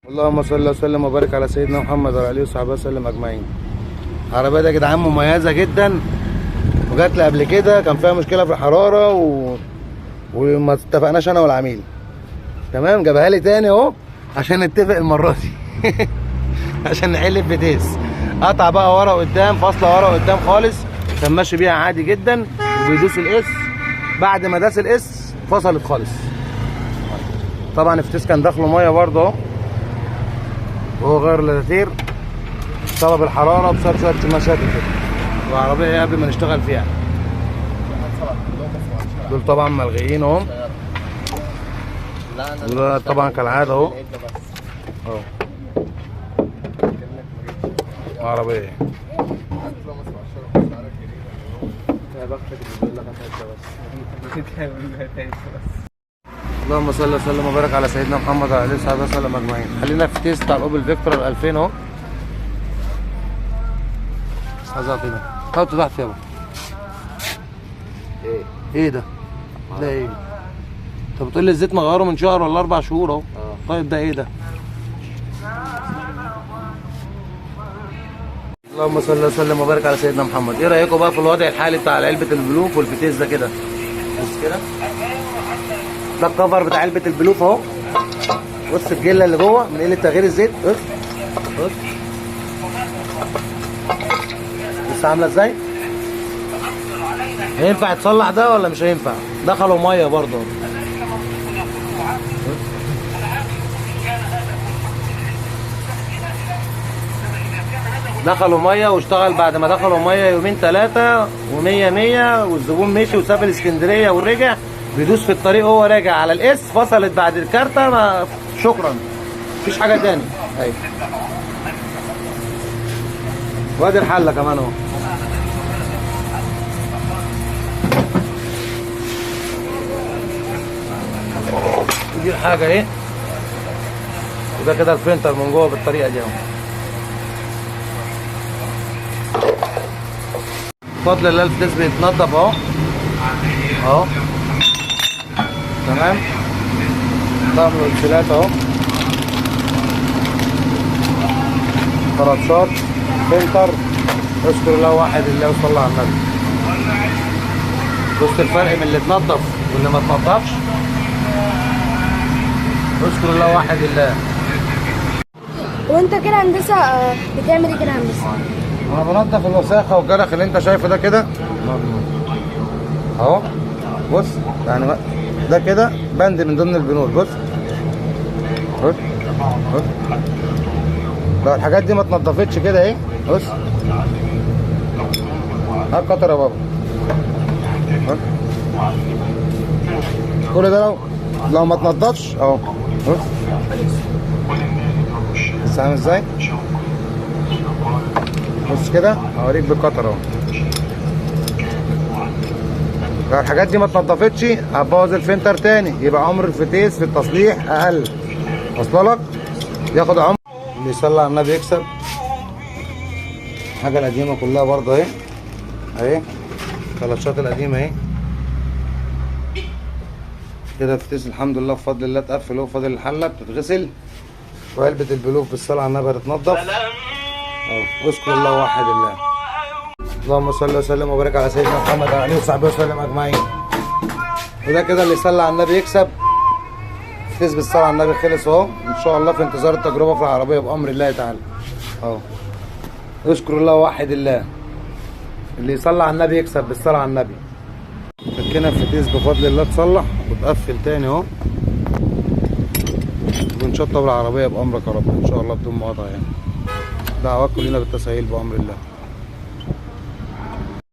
اللهم صل وسلم وبارك على سيدنا محمد وعلى اله وصحبه وسلم اجمعين. العربية دي يا جدعان مميزة جدا، وجات لي قبل كده كان فيها مشكلة في الحرارة وما اتفقناش انا والعميل. تمام، جابها لي تاني اهو عشان نتفق المرة دي عشان نحل الفتيس. قطع بقى ورا قدام، فاصلة ورا قدام خالص، كان ماشي بيها عادي جدا وبيدوس ال S. بعد ما داس ال S فصلت خالص. طبعا الفتيس كان داخله مية برضه اهو، وهو غير لاتير بسبب الحرارة وبسبب شوية مشاكل كده. العربية قبل ما نشتغل فيها دول طبعا ملغيين اهم، وده طبعا كالعادة اهو اهو عربية. اللهم صل وسلم وبارك على سيدنا محمد وعلى اله وصحبه وسلم اجمعين. خلينا في تيست بتاع الاوبل فيكترا 2000 اهو. عايز كده حطه تحت يابا. ايه ايه ده؟ ده ايه؟ انت بتقول لي الزيت مغيرة من شهر ولا 4 شهور اهو. طيب ده ايه ده؟ اللهم صل وسلم وبارك على سيدنا محمد. ايه رايكم بقى في الوضع الحالي بتاع علبة البلوف والفتيس ده كده؟ بص كده، ده الكفر بتاع علبة البلوف اهو. بص الجله اللي جوه من قلة تغيير الزيت. بص بص بص عامله ازاي. هينفع يتصلح ده ولا مش هينفع؟ دخلوا مية برضه. دخلوا مية واشتغل. بعد ما دخلوا مية يومين 3 ومية مية، والزبون مشي وسافر اسكندرية ورجع بيدوس في الطريق وهو راجع على ال S، فصلت بعد الكارته. ما شكرا، مفيش حاجة تاني. ايوه، وادي الحلة كمان اهو. دي الحاجة اهي، وده كده الفلتر من جوه بالطريقة دي اهو. بفضل الله الفتيس بيتنضف اهو اهو. تمام، طقم الانسلات اهو، كلاتشات، فلتر. اذكر الله واحد الله وصلى على النبي. بص الفرق من اللي اتنضف واللي ما اتنضفش. اذكر الله واحد الله. وانت كده هندسة بتعمل ايه كده هندسة؟ انا بنضف الوساخه والجرخ اللي انت شايفه ده كده اهو. بص يعني ده كده بند من ضمن البنود. بص بص بص، لو الحاجات دي ما اتنضفتش كده اهي. بص هات قطر يا بابا. كل ده لو ما اتنضفش اهو. بص بص عامل ازاي. بص كده هوريك بالقطر اهو. لو الحاجات دي ما اتنضفتش هتبوظ الفلتر تاني، يبقى عمر الفتيس في التصليح اقل. وصل لك؟ ياخد عمر. اللي يصلي على النبي يكسب. الحاجة القديمة كلها برضه اهي اهي، الكلاتشات القديمة اهي كده. الفتيس الحمد لله بفضل الله اتقفل اهو، فاضل الحلة بتتغسل، وعلبة البلوف بالصلاة على النبي هتتنضف اهو. اذكر الله واحد الله. اللهم صل وسلم وبارك على سيدنا محمد وعلى اله وصحبه وسلم اجمعين. وده كده اللي يصلي على النبي يكسب. فتيس بالصلاة على النبي خلص اهو، ان شاء الله في انتظار التجربة في العربية بامر الله تعالى اهو. اذكر الله واحد الله. اللي يصلي على النبي يكسب بالصلاة على النبي. فكنا الفتيس بفضل الله اتصلح وتقفل تاني اهو، ونشطب العربية بامرك يا رب ان شاء الله بدون مقاطعه يعني. دعواتكم لينا بالتسهيل بامر الله.